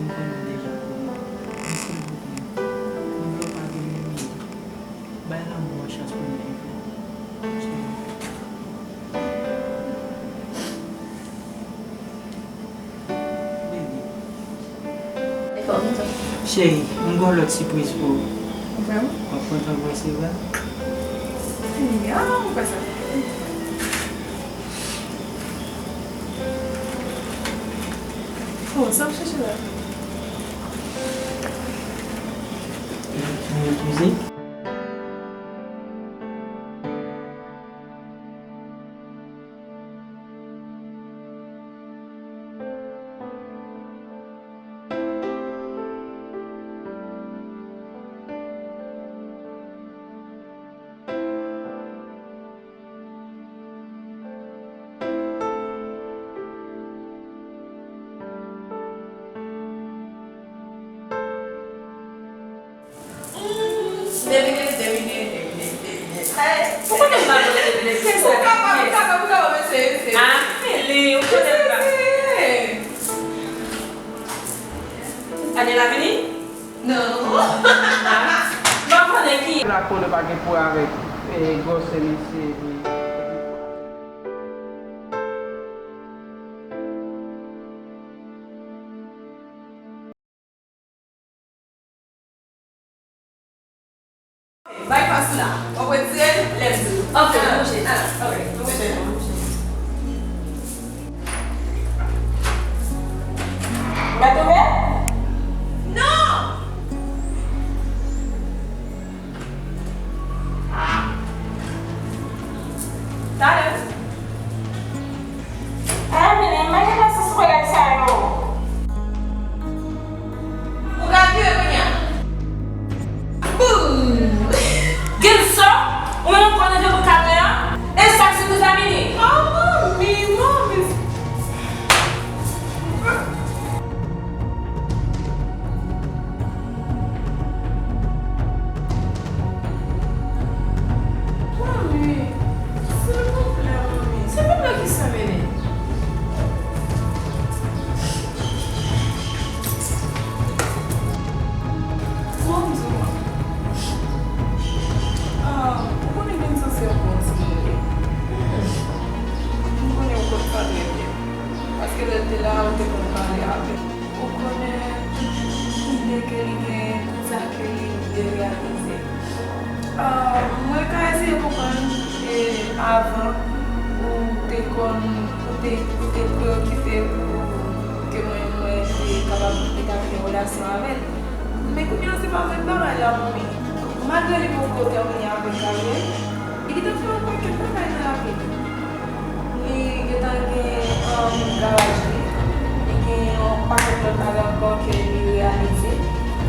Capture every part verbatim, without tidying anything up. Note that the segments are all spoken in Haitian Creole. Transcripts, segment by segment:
M konnen w deja konnen. Men silvouplè, mwen vle w pardone m. Bay lanmou an chans pou l viv la. Cheri. Baby. Cheri, m gen yon lòt sipriz pou ou. Vrèman? W ap kontan pou w resevwa l? Ya, m kwè sa. Oh, sa m chèche la? Yon mizik. Devine, devine, devine, devine. Ou konnen m pa konn devine. Ou kapab, ou kapab, ou kapab eseye, eseye. Ah, Feli, ou konnen m pa. Eseye, eseye. Daniela vini? Non. Ah, m pa konnen ki. Lapo nou pa gen pou avèk, eh, gwosè mesye. Bay pas la. W ap retire l, lè m di w. Ok, nou bouche. Ah, ok, nou bouche, nou bouche. Mèt ouvè? Non! Talè. Ah, men, men, men, men, se sou bagay sa yo. Ou ka vire kounye a. Boum! Gilson, ou menm ou konn leve pou kamera? E sa k sou tou sa vini? Oh, manmi, manmi. Manmi, silvouplè, manmi. Silvouplè, ki sa mennen? Bon, m di w, ah, ou konnen Gilson se yon bon timoun li ye. M konnen ou konn sa trè byen. Paske lè l te la, ou te konn pale avè l. Ou konnen tout ide ke li genyen, tout sa ke li vle reyalize. Ah, mwen ka eseye konprann, e, avan ou te konn, ou te, ou te preyokipe pou ke mwen, mwen te kapab etabli yon relasyon avè l. Men kounye a, se pa menm bagay la, manmi. Malgre li poko tèmine avèk Gabriel, li gentan fè yon pakèt bagay nan lavi li. Li gentan gen, um, garaj li, li gen yon pakèt lòt bagay ankò ke li reyalize.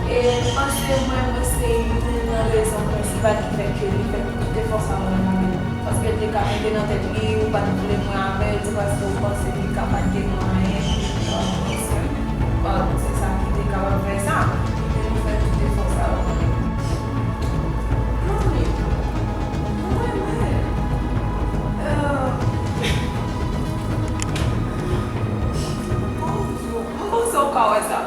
E m panse mwen, mwen se youn nan rezon prensipal ki fè ke li fè tout efò sa mwen mande l. Paske l te ka mete nan tèt li, ou pa t vle mwen avè l, se paske ou panse li ka pa t gen mwayen pou li pran mwen swen. Bon, se sa ki te kapab fè sa. Li te fè tout efò sa yo pou li. Manmi, mwen menm, euh, Bondye, m panse w ka wè sa.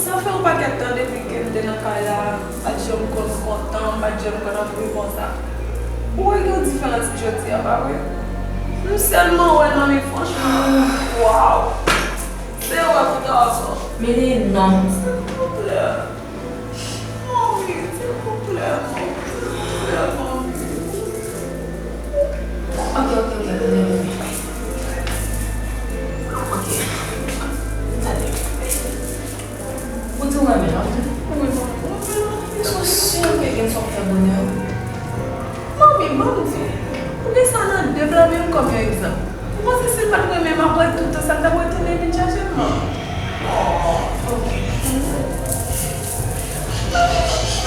Sa fè yon pakèt tan depi ke m te nan kay la, m pa t janm konn kontan, m pa t janm konn anpil konsa. Ou wè gen yon diferans jodi a, pa vre? M sèlman wè l, manmi, franchman. Waw! Se wè pou ta ankò. Mene non. Silvouplè. Manmi, silvouplè, manmi, silvouplè, manmi. Ok, ok, ok, ok, ok. Ok. Tande. Ou di w renmen l, wi. Wi, manmi, mwen renmen l anpil. Èske w si ke Gilson fè bonè w? Manmi, ban m di w, ou gen sa nan dev la, men kòm yon egzanp. Ou panse si l pa t renmen m apre tout tan sa, l t ap retounen vin chache m, manmi? Oh, ok.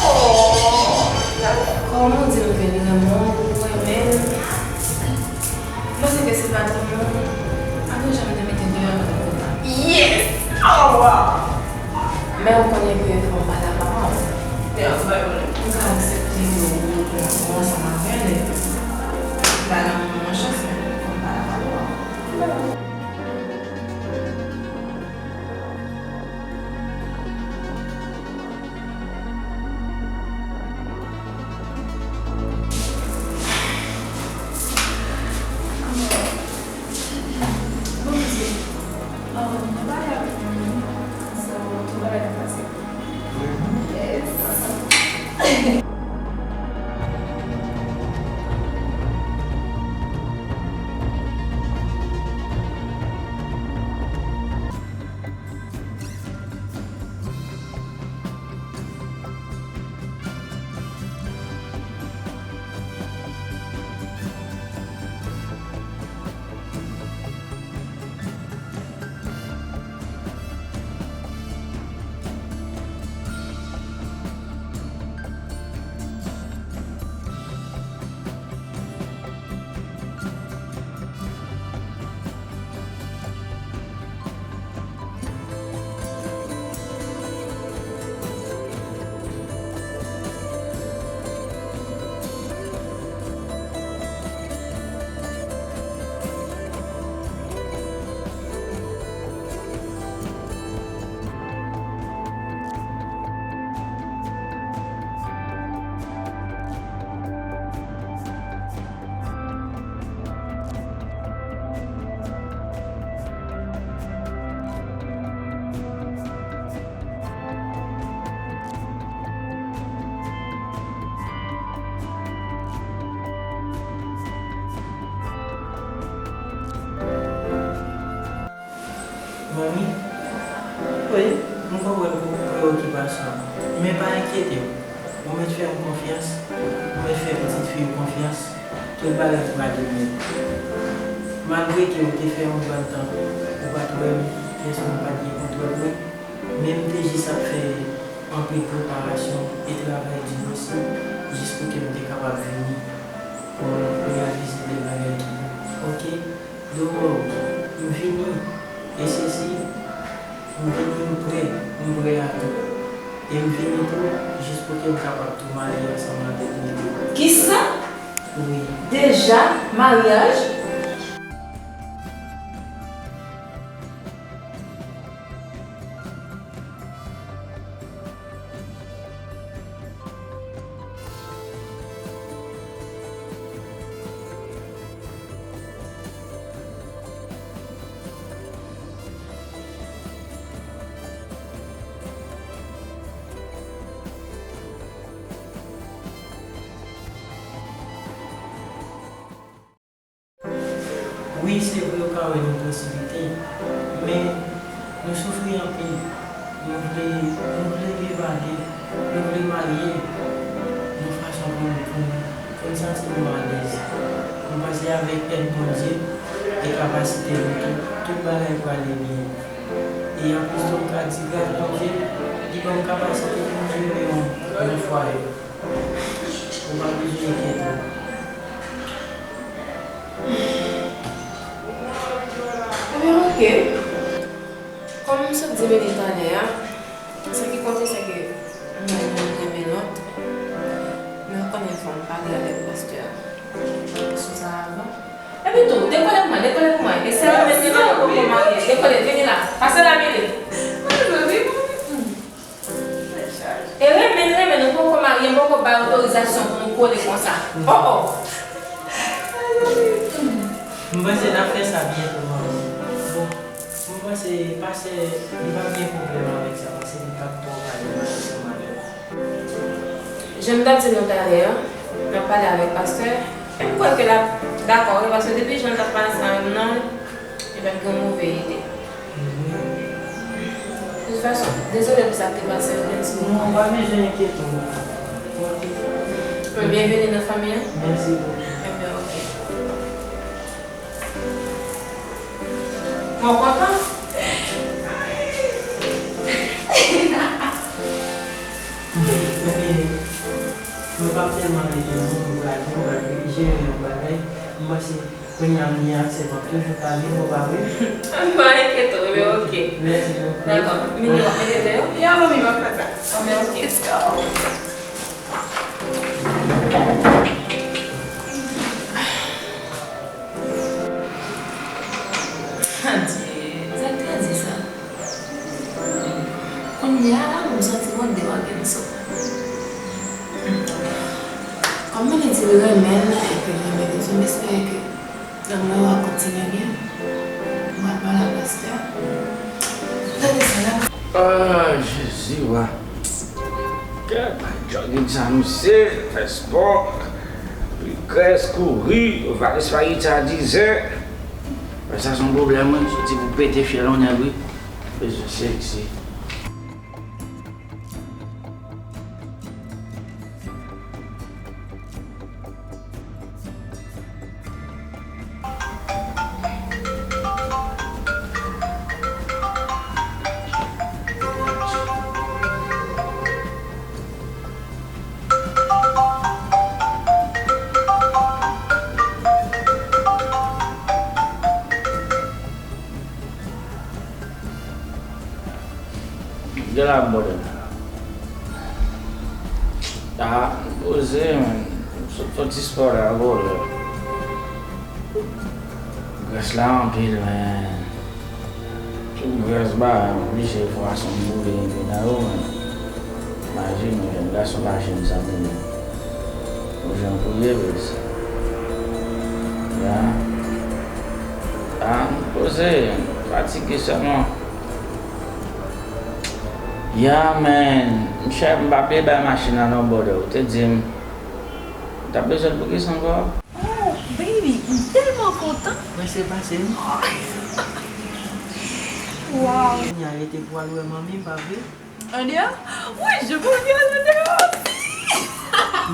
Oh, la. Kòman w di l Ke li renmen w, ou renmen l. M panse ke se pa tout moun, pa gen jan m te mete deyò nan kontra. Yes! Oh, wow! Men ou konnen ke fò m pale a papa w. Yeah, pa gen pwoblèm. M ka aksepte ke w, w, w ansanm avè l, epi ba lanmou an chans, men fò m pale a papa w. Bondye, um, nou pale avèk nou, so, tout bagay ap pase. Yes. Manmi? Wi? M konprann pou preyokipasyon w, men pa enkyete w. Ou mèt fè m konfyans, ou mèt fè pitit fi w konfyans, tout bagay prale byen. Malgre ke ou te fè yon bann tan ou pa t wè m, pyès moun pa t gen kontwòl mwen, men m te jis ap fè anpil preparasyon e travay di posib jis pou ke m te kapab vini pou m reyalize de bagay ki bon. Oke? Dowò, m vini. E sesi, m vini, m prè, m prè a tou. E m vini tou, jis pou ke m kapab tou marye ansanm avèk Nilo. Kisa? Wi. Deja? Maryaj? Wi, se vre, ou ka wè nou presipite, men nou soufri anpil. Nou vle, nou vle viv ale, nou vle marye yon fason pou nou, pou nou, pou n santi nou alèz. Nou panse avèk èd Bondye e kapasite nou tou, tout bagay prale byen. E anplis de w ka di gras Bondye, li ban m kapasite pou m jere yon, yon fwaye. Ou pa bezwen enkyete w. Ebyen, oke. Kòm m sot di Meli talè a, sa ki konte se ke m wè youn renmen lòt. Men ou konnen fò m pale avèk pastè a sou sa avan. Epi tou, dekole pou mwen, dekole pou mwen. E sè mwen menm li poko marye. Dekole, vini la. Pase la, Meli. E renmen, renmen, nou poko marye, m poko bay otorizasyon pou nou kole konsa. Oh, oh. M panse n ap fè sa byento, manman. Bon, m panse pastè, li p ap gen pwoblèm avèk sa, paske li p ap twò pale mal ansanm avè m. Jan m t ap di nou talè a, m ap pale avèk pastè. M kwè ke l ap dakò, wi, paske depi jan l t ap pale sa menm nan, li pa t gen move ide. De tout fason, dezole pou sa k te pase yo, gen ti moman. Non, pa bezwen enkyete w. Byenveni nan fanmi an. Mèsi bokou. Ebyen, oke. Mwen kontan. Ebyen, mwen p ap tèlman rete non, mwen Jere yon bagay, m panse kounye a m gen aksè, m ap toujou pale, ou pa vre? M pa enkyete w, men oke. Mèsi bokou. Dakò. Mini w ap mete deyò? Ya, manmi, m ap fè sa. Anben, oke. Let's go. Adye, sa k te di sa? Kounye a la, m santi mwen de wagen so. Kòm m te di l renmen l, epi l renmen l, m espere ke lanmou yo a kontinye byen. M pral pale a pastè a. Gade sa la. Ah, Jezi, wa. Gad, bay jogging sa, misye, fè spò, pi grès, kouri, ou va espayita dizè. Sa se yon pwoblèm, wi. Soti pou pete fyèl yon nèg, wi. Bezwen seksi. Gade la, brother. Ah, poze, man. Sot fè ti spò la, brother. Grès la anpil, man. Tout grès ba, oblije fwa son boule enpe nan yo, man. Imajine w, jèn gason pa jèn sa menm. Yon jan pou ye, baz. Ya. Ah, poze, fatige sèlman. Ya, man. Monchè, m pa bliye bay machin nan non, brother. Ou te di m, ou t ap bezwen l pou kisa ankò? Oh, baby, m tèlman kontan. Prese pase m. Wow. Kounye a rete pou al wè manmi m, pa vre? Andeyò? Wi, je veux bien al andeyò osi.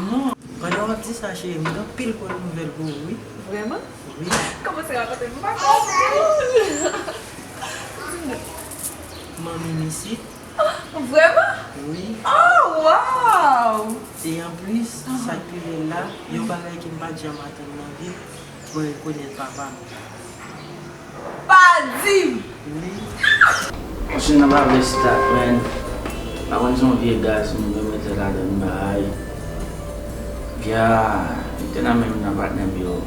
Non, pandan w ap di sa, cheri, m gen anpil bòn nouvèl pou ou, wi. Vrèman? Wi. Kòman se rakonte m? M pa konprann. Di m non. Manmi m isit. Vrèman? Wi. Oh, wow! E anplis, sa k pi bèl la, yon bagay ke m pa t janm atann nan vi m, mwen rekonèt papa m. Pa di m! Wi. Machin nan pa vle stat, man. Pa konn se yon vye gaz moun yo mete ladan bagay. Ya, li te nan men m nan patnè m yo.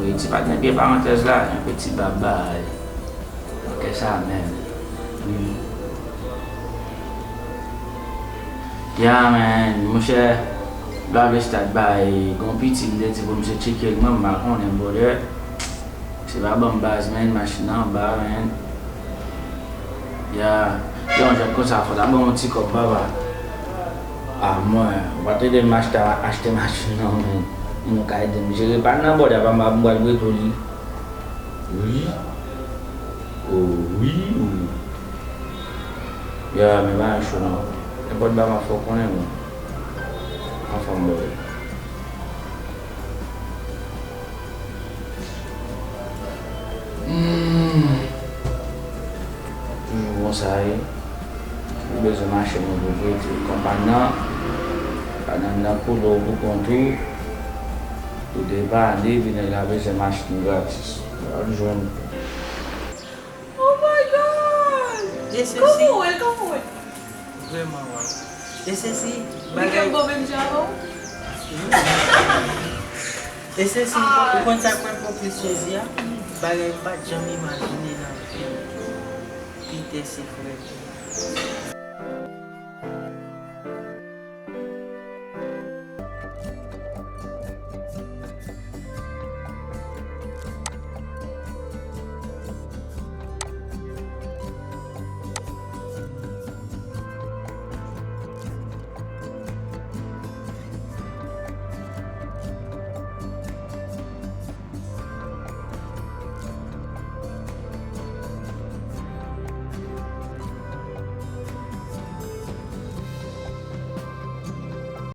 Wi, ti patnè m yo, parantèz la, yon peti bab bagay. Kè sa menm. Wi. Ya, man, monchè, Black Stat bay gon piti m te di pou misye tcheke l, mwen m pa konnen, brother. Se pa ban m baz, man, machin nan anba, man. Ya, yon jèn konsa, fò ta ban yon ti kòb, papa. A mwen, ou pa t ede m achte, achte machin nan, man. Moun ka ede m jere pa nan, brother, pa m pral breto li. Wi. O wi, wi. Ya, men pa yon cho non. Nenpòt bagay m ap fè w konnen, mwen. Anfòm, bòy. Hmm. Toujou konsa, wi. Ou bezwen mache, mwen pou prete. Konpannyan, konpannyan nan koule w pou kont ou. Pou depann, epi nèg la bezwen machin gratis. L ap jwenn. Oh my God! E sesi. Kòman w ye? Kòman w ye? Vrèman, waw. E sesi, li bagay gen bon menm jan avè w? E sesi, ou konn sa k fè m plis sezi a? Bagay m pa t janm imajine nan vi m. Peter se frè m.